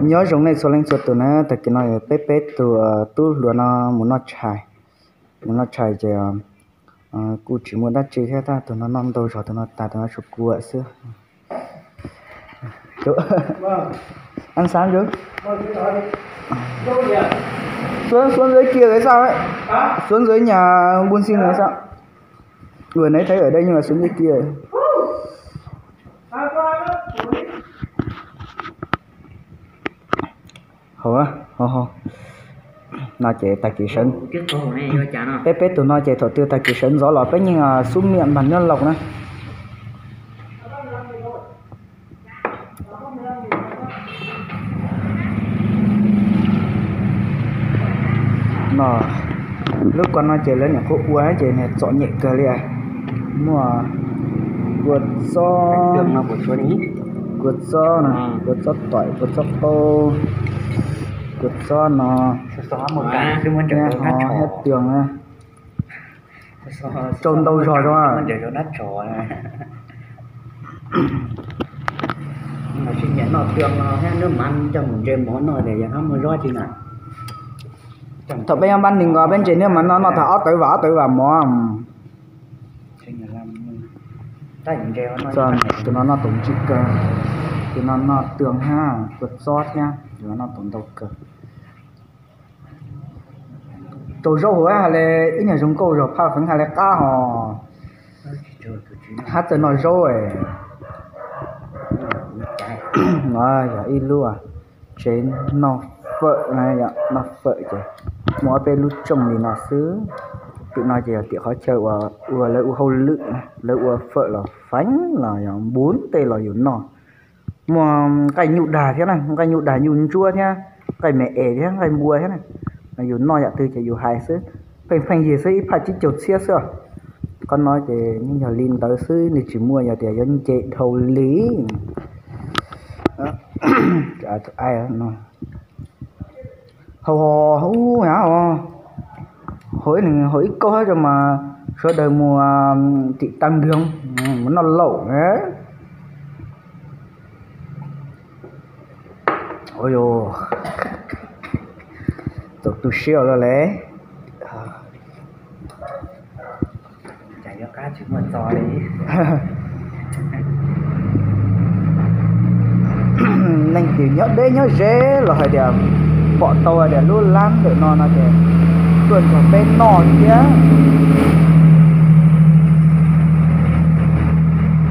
Nyob zoo nej txhua leej txhua tus na, tag kis no peb peb tus tub hluas no mus noj tshais, mus noj tshais ces kuj tsis muaj dab tsi thiab, tab tus no noj ntau zog, tus no tas, tus no tshuav kuv xwb. Ăn sáng chưa? Xuống, xuống dưới kia rồi sao ấy? Xuống dưới nhà buôn xin rồi sao? Vừa nãy thấy ở đây nhưng mà xuống dưới kia. Hauv, hauv, hauv. No ces tag kis sawv, peb peb tus no ces thaum twg tag kis sawv ntxov los peb yeej xub miệng bằng nước lọc na. No, lub ko no ces lawv nyuam qhuav ua ces nws txom nyem kawg li. Muaj kua txob, kua txob, kua txob toim, kua txob qaub, kua txob no, ho thiab tw na. Tsau ntau zog zoo. Noj tw no thiab nws mas coj mus ntse mov noj tias yog hab muaj zob tsi na. Thaum peb nyob Pab Nees Nkos peb ntse nws mas noj noj tag ob tawv vam ob tawv vam mov. Tus no noj tus ntsib kawg, tus no noj tw thiab kua txob thiab, tus no noj tus ntau kawg. Rau zaub hauv hais li ib nyuag zoo nkauj zog, phaj feev hais li qab hos. Hab txawj noj zaub. No yog ib lub tsev noj fawm na, noj fawm ces muaj ob peb lub tsooj li no xwb. Tim no ces yog tim qhov chaw uas ua lawv ua hauj lwm, lawv ua fawm los feev los yog npun tej los yus noj. Muaj nqaij nyuj dag thiab na, nqaij nyuj dag nyuj ntsuab thiab, nqaij me es thiab nqaij npua thiab na. Yus noj yam twg ces yus hais xwb, pheej pheej yig xwb, ib phaj tsib caug txhiab xwb os. Qhov no ces yeej yog li ntawd xwb, nws tsis muaj yog tias yuav nce dhau li. Hauv, hauv, hauv ib kauj hab mas sawv daws mus tim tag nroog mus noj laum. Txaus tu siab lawm le. Leej twg nyob deb nyob ze los hais tias pom tau hais tias lub lab ntawm no no ces tuaj nrog peb noj thiab.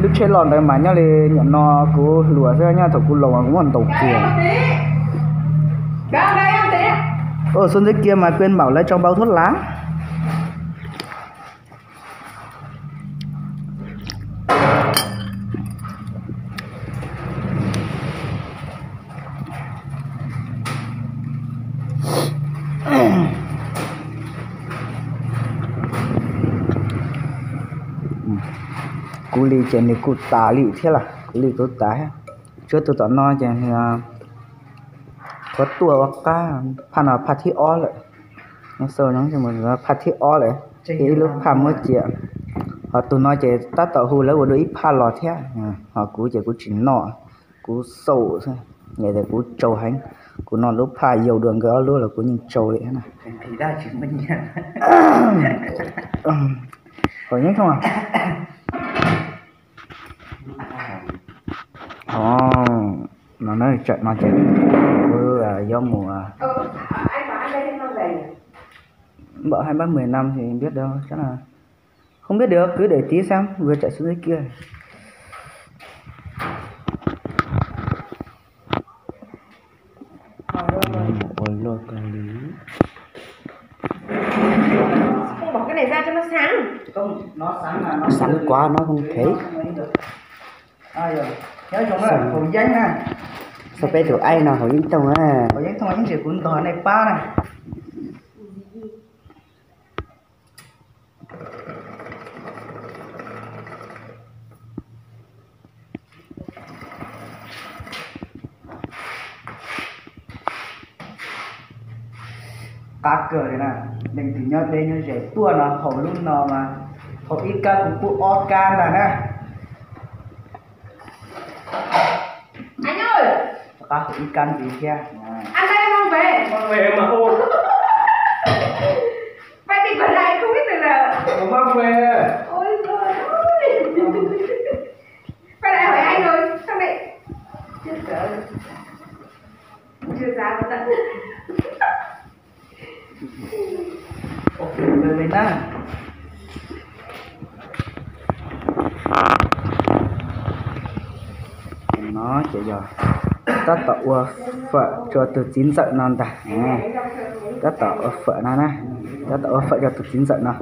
Lub tsheb los ntawd mas nyob li nyuam no kuv hluas xwb, nyob thaum kuv laus mas kuv muab ntaus kiag. Ơ, xub ntxwv kiag mas quên bảo lấy trong bao thuốc lá. Kuv li ces nws kuj tas li thiab las, kuv li kuv tas thiab. Tsuav tus tom no ces nws qhuav tuaj ua qab, phaj no phaj thib ob lawm. Phaj thib ob lawm, ib lub phaj muab cia. Ho tus no ces tab tom hu lawv ua dua ib phaj los thiab. Ho kuv ces kuv tsis noj, kuv xaum xwb, tias kuv tsau heev. Kuv noj lub phaj yau dua nkawd ob lub los kuv yeej tsau li na. Haus yeeb thooj. Os, no na, tsam no ces kuv yuav mus. Bảo hai bác mười năm thì biết đâu, chắc là không biết được, cứ để tí xem, vừa chạy xuống dưới kia. Ua luaj kawg li. Sắn quá nó không thể. Sao peb tus aib no haus yeeb thooj na. Qab kawg li na, leej twg nyob deb nyob ze tuaj no haus lub no mas haus ib kab kuv pub ob kab ntag na. Qab hauv ib kab ntxiv thiab. Anh ơi, mang về. Mang về mà ô. Vậy thì còn lại không biết từ nào. Mang về. Ôi giời ơi. Quay lại hỏi anh rồi, sao lại chưa cởi? Chưa dám lắm. Ua li na, no ces yog tab tom ua fawm rau tus txiv ntxawm no ntag. Tab tom ua fawm no na, tab tom ua fawm rau tus txiv ntxawm no.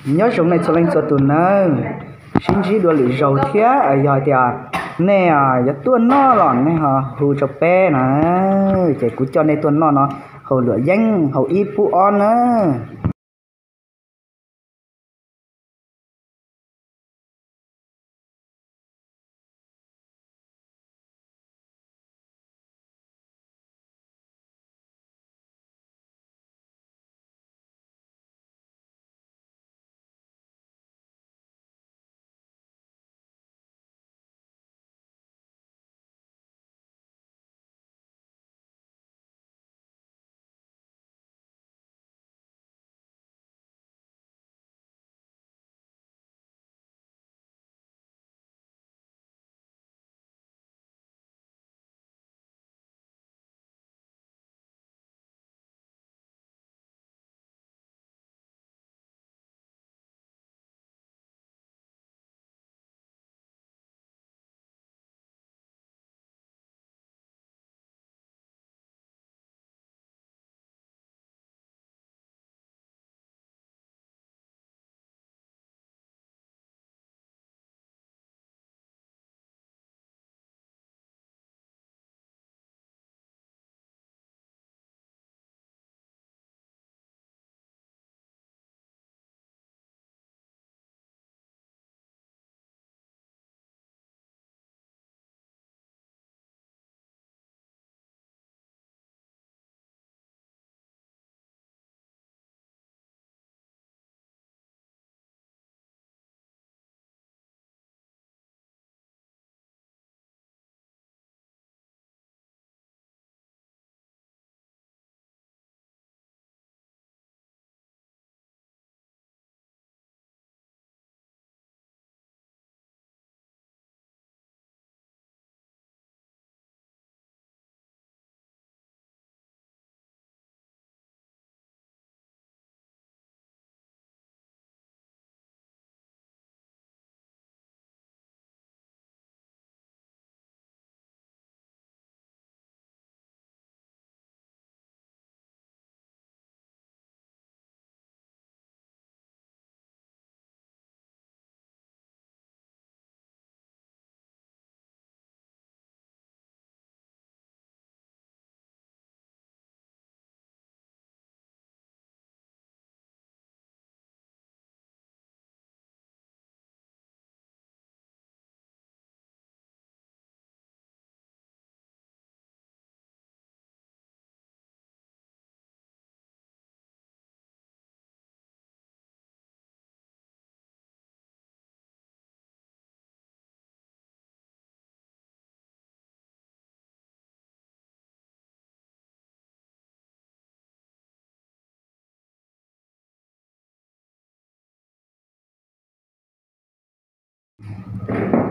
Nyob zoo nej txhua leej txhua tus nawb, sib ntsib dua lwm zaus thiab. Yog tias nej yuav tuaj noj los nej ho hu rau peb na, ces kuv coj nej tuaj noj no, haus luam yeeb haus ib pub ob na.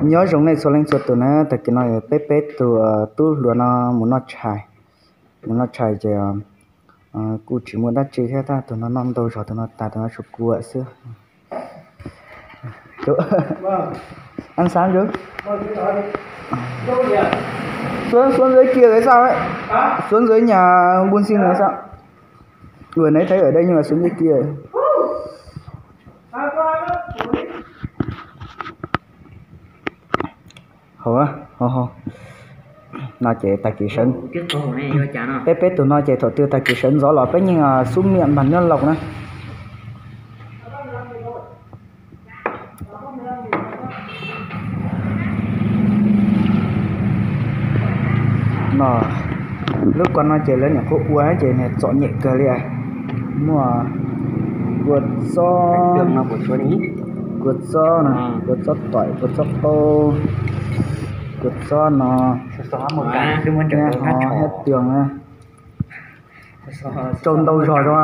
Nyob zoo nej txhua leej txhua tus na, tag kis no peb peb tus tub hluas no mus noj tshais, mus noj tshais ces kuj tsis muaj dab tsi thiab, tab tus no noj ntau zog, tus no tas, tus no tshuav kua xwb. Ăn sáng chứ? Xuống, xuống dưới kia rồi sao ấy? Xuống dưới nhà Buôn Sinh rồi sao? Vừa nãy thấy ở đây nhưng mà xuống dưới kia. Hauv, hauv no ces tag kis sawv, peb peb tus no ces thaum twg tag kis sawv ntxov los peb yeej xub miệng bằng nước lọc na. No, lub ko no ces lawv nyuam qhuav ua ces nws txom nyem kawg li. Muaj kua txob, kua txob, kua txob toim, kua txob qaub, kua Txob no, ho thiab twm na, rau ntau zog rau.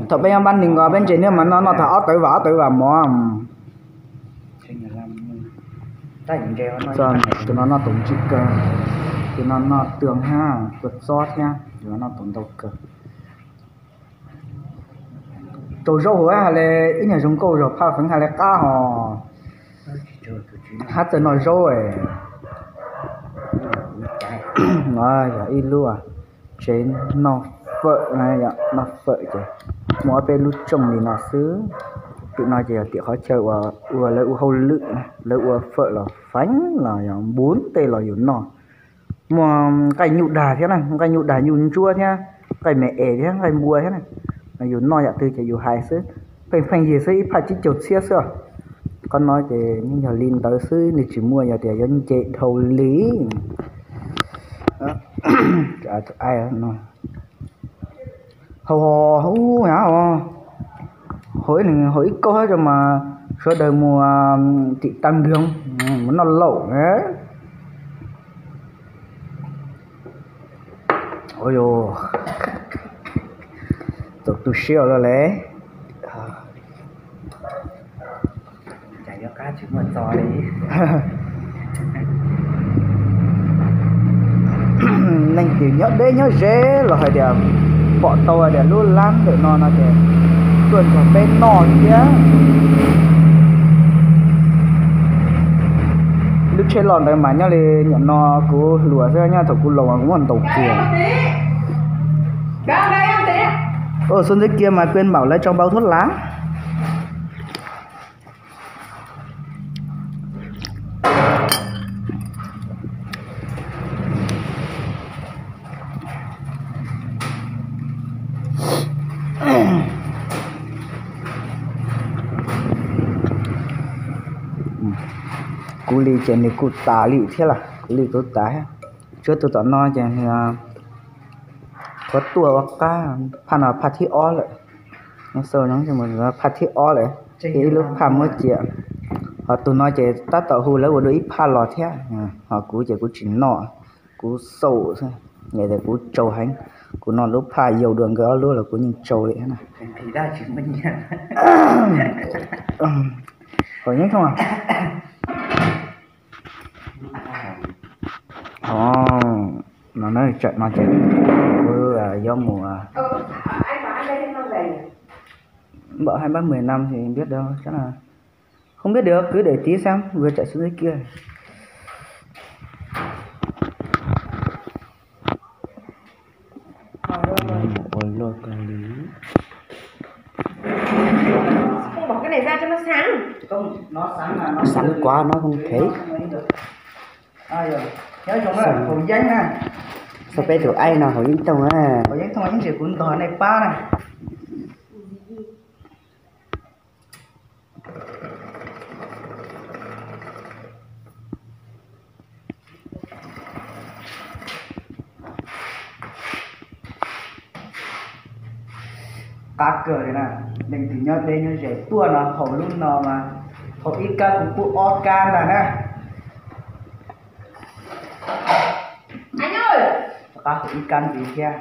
Thaum peb nyob pab neeg ko peb ntses niag mas no noj tag ob tawv vam ob tawv vam mov. Tus no noj tau ntsim kawg, tus no noj twm thiab kua txob thiab, tus no noj tau ntau kawg. Rau zaub hauv hais li ib nyuag zoo nkauj zog phaj feev hais li qab hos. Hab txawm noj zaub. No yog ib lub tsev noj fawm na, noj fawm ces muaj ob peb lub tsooj li no xwb. Tim no ces yog tim qhov chaw uas ua lawv ua hauj lwm, lawv ua fawm los feev los yog npuv tej los yus noj. Muaj nqaij nyuj dag thiab na, nqaij nyuj dag nyuj ntsuab thiab nqaij me es thiab nqaij npua thiab na. Yus noj yam twg ces yus hais xwb, pheej pheej yig xwb ib phaj tsib caug txhiab xwb os. Qhov no ces yeej yog li ntawd xwb, nws tsis muaj yog tias yuav nce dhau li. Hau, hau ib kauj rau mas sawv daws mus tim tag nroog mus noj laum. Txaus tu siab lawm le. Leej twg nyob deb nyob ze los hais tias pom tau hais tias lub lab ntawm no no ces tuaj nrog peb noj thiab. Lub tsheb los ntawd mas nyob li nyuam no kuv hluas xwb, nyob thaum kuv laus kuv muab ntaus kiag. Ơ, xub ntxwv kiag mas kuen npaum lawv tso npau thuab lav. Kuv li ces nws kuj tas li thiab los, kuv li kuv tas thiab. Tsuav tus tom no ces nws qhuav tuaj ua qab, phaj no phaj thib ob lawm. Xau no phaj thib ob lawm, ib lub phaj muab cia. Ho tus no ces tab tom hu lawv ua dua ib phaj los thiab, ho kuv ces kuv tsis noj, kuv xaum xwb, yog tias kuv tsau heev, kuv noj lub phaj yau dua nkawd ob lub los kuv yeej tsau li na. Haus yeeb thooj. Ho no na, tsam no ces kuv yuav mus npaum hai ba mười năm thì biết đâu, chắc là không biết được, cứ để tí xem, vừa chạy xuống dưới kia. Ua luaj kawg li. Xav kuav no không thể. Xav peb tus aib no haus yeeb thooj na. Haus yeeb thooj ib ntsis kuv ntog nej pab na. Qab kawg li na, leej twg nyob deb nyob ze tuaj no haus lub no mas haus ib kab kuv pub ob kab ntag na. Rov qab haus ib kab ntxiv thiab.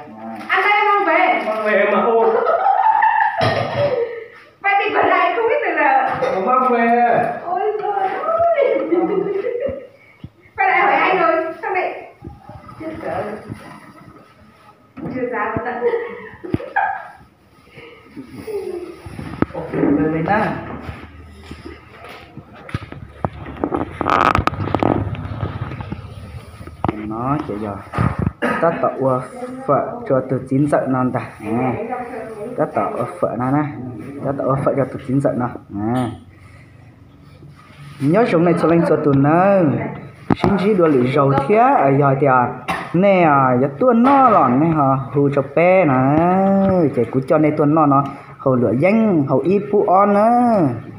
No ces yog tab tom ua fawm rau tus txiv ntxawm no ntag. Tab tom ua fawm no na, tab tom ua fawm rau tus txiv ntxawm no. Nyob zoo nej txhua leej txhua tus nawb, sib ntsib dua lwm zaus thiab. Yog tias nej yuav tuaj noj los nej ho hu rau peb no, ces kuv coj nej tuaj noj no, haus luam yeeb haus ib pub ob nawb.